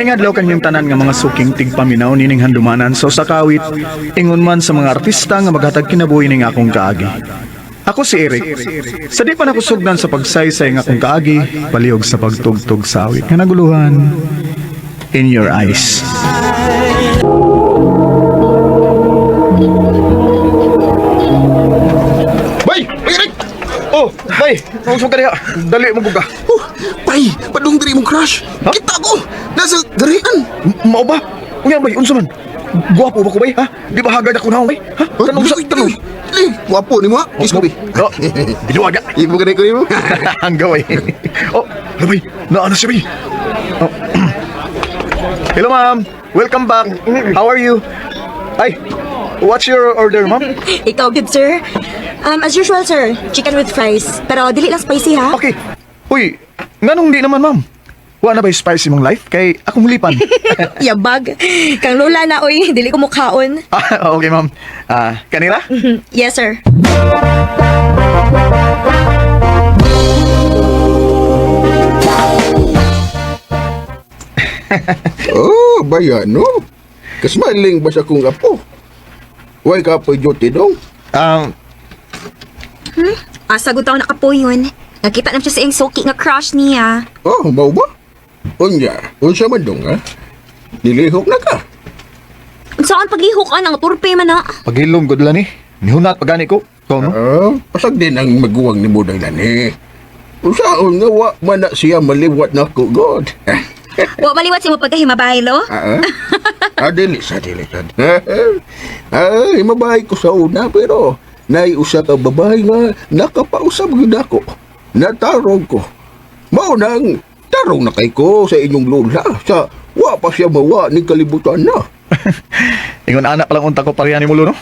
Maayong adlaw kanyong tanan nga mga suking tigpaminaw nining handumanan sa usa ka awit, ingon man sa mga artista nga maghatag kinabuhi ning akong kaagi. Ako si Eric. Sa di pa nakusugdan sa pagsaysay nga akong kaagi, palihog sa pagtugtog sa awit nga naguluhan In Your Eyes. Bay! Bay, Rick! Oh, bay, nausog ka diha. Dali mo ka. Oh, bay! Padung diri mong crush! Ha? Kita ko! Nasa dirian! Mao ba? Unya bay, unsa man? Guwapo ba ko bay, ha? Di ba hagad ako naong bay? Ha? Tanong sa tanong. Dili! Wapo ni mo ha? Kiss ko, bay. Oh, binuwaga. Ibo ka na ko nimo. Ang gaway. Oh, labay, naano siya bay? Oh. Hello ma'am, welcome back. How are you? Ay, what's your order ma'am? Ikaw, good sir. As usual, sir, chicken with fries. Pero dili lang spicy, ha? Okay. Uy, nganong di naman ma'am? Wa na ba spicy mong life? Kay akong lipan. Yabag. Kang lola na, oy. Dili ko mukhaon. Ah, okay ma'am. Ah, kanila? Yes, sir. Oh, bayan no? Kasmaling ba sa kong apo? Way ka po duty dong. Asa gud taon nakapo yun. Nakita na siya sa iyang suki nga crush niya. Oh, mao ba? Unya, unsa man dong ha? Nilihok na ka. Saan paglihok ka ng turpe man na? Paghilom gud lang ni. Nihunat pagani ko. Ikaw no? Ah, pasag din ang maguwang ni Budang lani. Unsaon nga wa man na siya maliwat na ko, God. Wa maliwat si mo pagkahimabay, lo? Ah, ah, dili sa, dili sa. Ah, himabay ko sa una, pero naiusa ka babae nga nakapausap gyud ako. Natarong ko. Mao nang tarong na kay ko sa inyong lola sa wa pa siya mawa ni kalibutan na. Ingon anak pa lang unta ko pareha ni Mulo, no?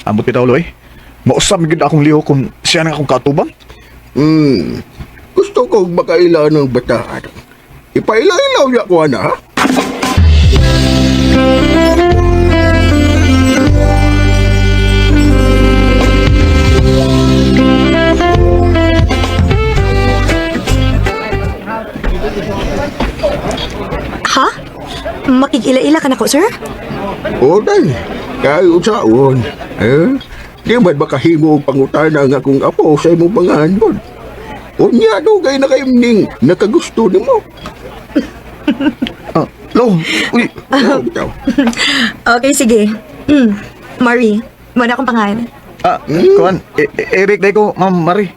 Ambot bitaw, Loy. Mausap gid akong liho kung siya nang akong katubang. Gusto ko makaila ng bataan. Ipaila-ilaw niya ko ana, ha? Ha? Makig-ila-ila ka na ko, sir? O, day. Kay unsaon. Eh, di man makahimo og pangutana nga akong apo sa imong panganod. Unya dugay na kayo ning nakagusto nimo. Ah, lo, uy, Oh, bitaw. Okay, sige. Marie, muna akong pangalan. Ah, kuan, Eric day ko, Ma'am Marie.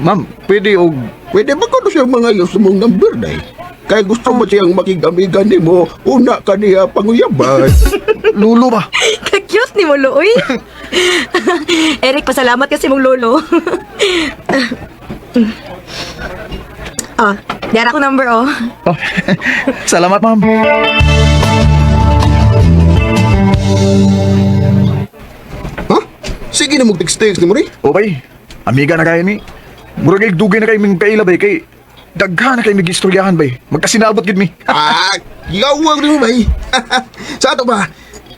Ma'am, pwede og Pwede ba ko siya mga sa mong number day? Kay gusto mo siyang makigamigan nimo, una ka niya panguyaban. lulo ba? Ka-cute ni mo, Looy. Eric, pasalamat kasi mong lolo. Ah, dara ko number, oh. Oh, salamat, ma'am. Ha? Sige na mag-text-text ni mo rin. O bay, amiga na kayo ni. Murag ay dugay na kayo ming kaila bay kay daghan na kayo mig istoryahan bay. Magkasinabot gid mi. Ah, yawag rin mo bay. Sa ato ba?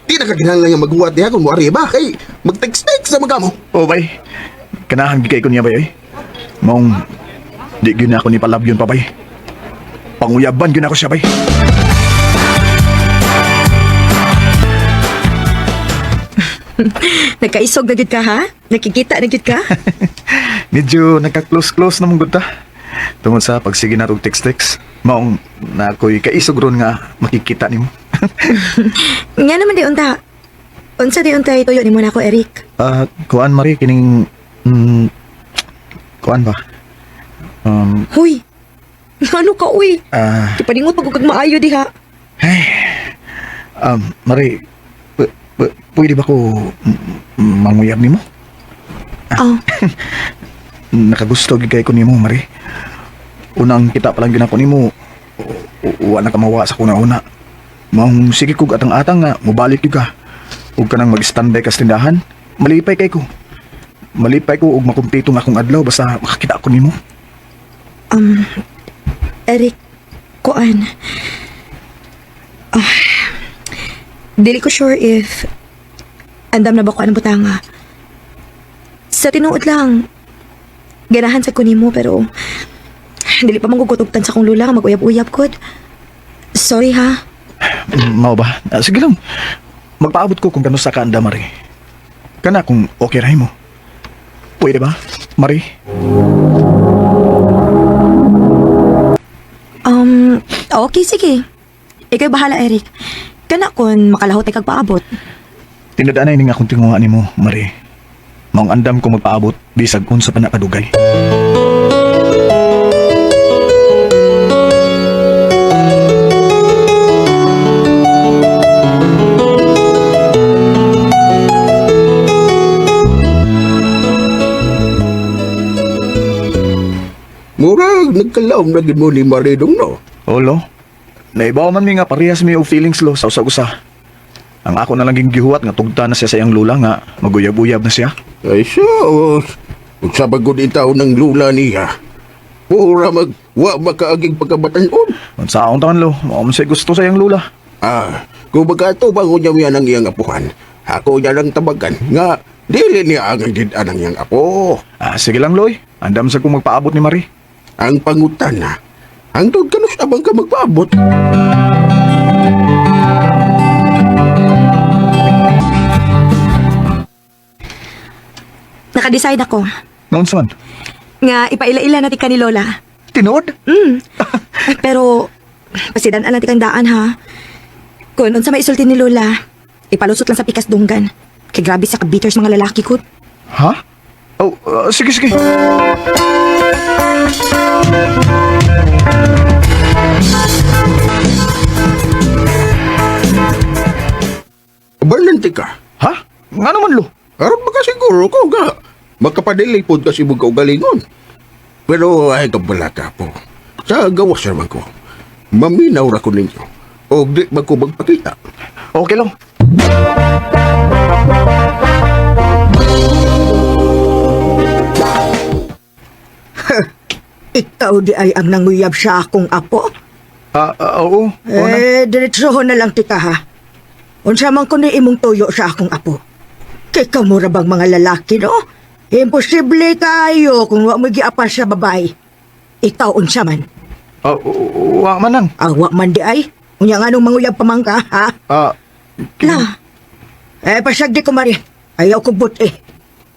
Di na kaginahanglan nga maghuwat niya kung muari ba? Kay mag-text-text na magkamo. O bay, kanahan gid kay ko niya bay oy. Maong di gyud na ako ni palabyon pa bay. Panguyaban gyud ako siya bay. Nagkaisog na gid ka, ha? Nakikita na gid ka? Medyo nagka-close-close na mong gud ta. Tungod sa pagsige na og text-text, maong na ako'y kaisog ron nga makikita nimo. Nga naman di unta. Unsa di unta ituyo ni mo na ako, Eric. Ah, kuan Marie kining kuan ba? Huy! Ano ka, uy? Ah, Kipaningot pag kag maayo diha. Marie, pwede ba ko manguyab nimo? Oh, Nakagusto gid kay ko nimo, Marie. Unang kita pa lang gyud ako nimo, wa na ka mawa sa kuna-una. Maong sige kog atang-atang nga mobalik gyud ka. Ug kanang mag-standby ka sa tindahan, malipay kay ko. Malipay ko og makumpleto nga akong adlaw basta makakita ako nimo. Eric, kuan. Ah, dili ko sure if andam na ba ko anong butanga. Sa tinuod lang, ganahan sa ko nimo pero dili pa manggugutugtan sa kong lula nga mag-uyab-uyab kod. Sorry ha. Mao ba? Ah, sige lang. Magpaabot ko kung kano sa kaanda, Marie. Kana kung okay ra mo. Pwede ba, Marie? Okay, sige. Ikaw bahala, Eric. Kana kung makalahot ay kag paabot. Tinadaan na ini nga akong tinguha nimo, Marie. Maong andam ko magpaabot bisag unsa pa na kadugay. Murag nagkalaom na gid mo ni Maridong no. Olo, naibaw man mi nga parehas mi og feelings lo sa usa-usa. Ang ako na lang ging gihuwat nga tugta na siya sa iyang lula nga maguyab-uyab na siya. Ay sus, unsa ba gud taon ng lula niya? Pura mag wa makaaging pagkabatanon. Unsa akong taon lo, mao man siya gusto sa iyang lula. Ah, kung baga bago niya miya ng iyang apuhan, ako niya lang tabagan nga dili niya ang gid ang iyang apo. Ah, sige lang loy, andam sa kong magpaabot ni Marie. Ang pangutan na, hangtod kanus abang ka magpaabot. Nakadecide ako Ngaunsa man? nga ipaila-ila natin ka ni Lola. Tinuod? Pero pasidan natin kang daan ha. Kung unsa may isulti ni Lola, ipalusot lang sa pikas dunggan. Kay grabe sa ka-bitters mga lalaki ko. Ha? Oh, sige sige. Balante ka. Ha? Nga naman lo? Aron makasiguro ko nga makapadili pod kasi mong kaugalingon. Pero ay kabala ka po. Sa gawas naman ko. Maminaw ra ko ninyo. O di man ko magpakita. Okay lang. Ikaw di ay ang nanguyab sa akong apo. Ah, ah, oo. Oo na. Eh, diretsohon na lang tika ha. Unsa man kundi imong tuyo sa akong apo. Kay kamura bang mga lalaki no? Imposible kayo kung wa mo giapas sa babae. Ikaw unsa man? Ah, wa man nang. Awa man di ay. Unya nga nung manguyab pa man ka, ha? Ah, La, Eh, pasagdi ko mari. Ayaw ko but eh.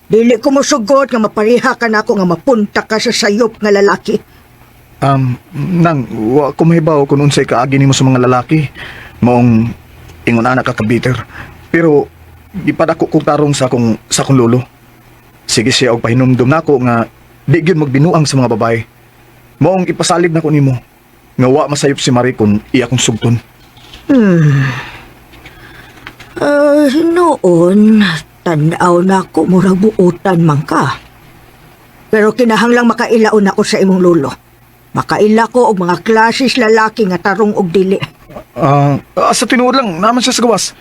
Dili ko mosugot nga mapariha ka na ako nga mapunta ka sa sayop nga lalaki. Nang, wa ko mahibaw kung unsay kaagi nimo sa mga lalaki. Maong ingon ana ka kabiter. Pero gipadako kog tarong sa akong lolo. Sige siya og pahinumdum nako nga di gyud magbinuang sa mga babae. Maong ipasalig nako nimo nga wa masayop si Marie kung iya kong sugton. Eh, noon, tanaw na ako, murag buutan man ka. Pero kinahanglang makailaon ako sa imong lolo. Makaila ko og mga klasis lalaki nga tarong og dili. Ah, sa tinuod lang naman siya sa gawas.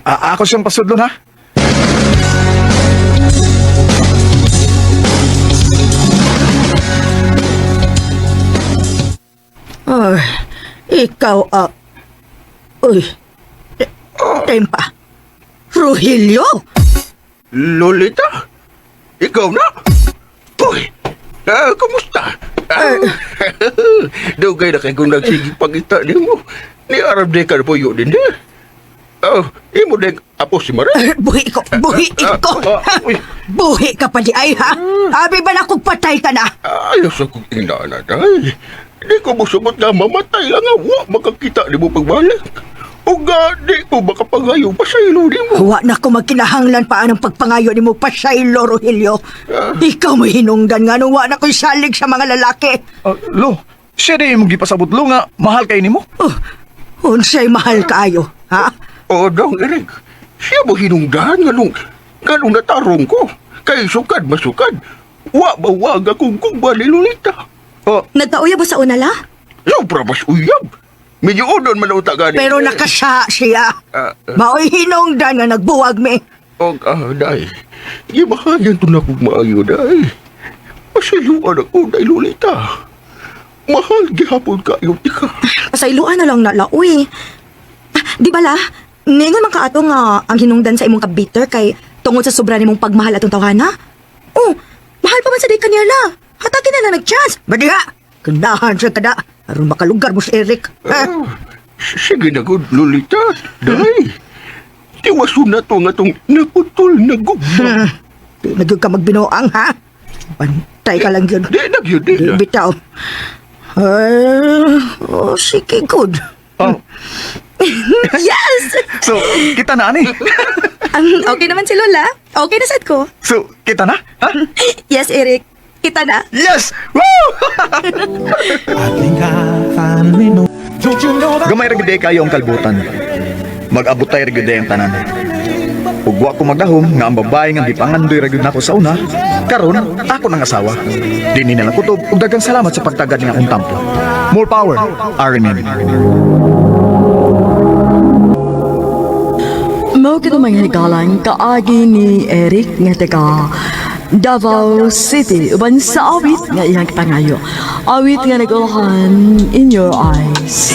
Ah, ako siyang pasudlon ha. Ay, ikaw, ah... Uy, tempa. Rogelio? Lolita? Ikaw na? Uy, ah, kumusta? Ah, dugay na kay kung nagsige pagita nimo. Ni Arab de ka na po yun din eh. Oh, imo din apo si Marie. Eh, Buhi ko, buhi ko. Ah, uy. Buhi ka pa di ay, ha? Abi ba na kung patay ka na? Ayaw sa kong inana, day. Di ko musugot nga mamatay lang nga wa makakita ni mo pagbalik. O ga, di ko makapangayo pa sa ilo ni mo. Wa na ko magkinahanglan pa anang pagpangayo ni mo pasaylo, Rogelio. Ikaw mo hinungdan nga nung wa na ko'y salig sa mga lalaki. Ah, lo, siya di imong gipasabot lo nga mahal kay nimo. Oh, unsay mahal kaayo, ha? O, dong, Eric, siya mo hinungdan nga nung natarong ko. Kay sukad masukad. Wa ba wag akong kugba ni Lolita. Oh, nagkauya ba sa una la? Sobra mas uyab. Medyo udon man ang gani. Pero nakasa siya. Ah, ah. Maoy hinungdan nga nagbuwag mi. Og, ah, day. Gimahayan to na kong maayo, day. Pasayuan ako, day, Lolita. Mahal gihapon kayo, tika. Pasayloan na lang na la, uy. Ah, di ba la? Ningon man kaato nga ang hinungdan sa imong kabiter kay tungod sa sobra nimong pagmahal atong tawhana. Oh, mahal pa man sa day kaniya la. Hatagin na lang nag-chance. Badiha! Ganahan siya kada. Aron makalugar mo si Eric. Ha? Ah, Sige na gud, Lolita. Day. Tiwaso na to nga tong naputol na gugma. Di na gyud ka magbinuang, ha? Bantay ka lang yun. Di na gyud, di Di na. bitaw. Ay, oh, sige, good. Oh, Yes! so kita na ani. Okay naman si Lola. Okay na sad ko. So kita na? Ha? Yes, Eric. Kita na. Yes! Woo! Gamay ra gyud kayo ang kalbutan. Mag-abot tay ra gyud ang tanan. Ug wa ko magdahom nga ang babae nga gipangandoy ra gyud nako sa una, karon ako nang asawa. Dinhi na lang kutob ug daghang salamat sa pagtagad nga akong tampo. More power, RMN. Mao kito mga higalan kaagi ni Eric nga taga Davao City uban sa awit nga iyang pangayo. Awit nga nag-ulahan, "In Your Eyes."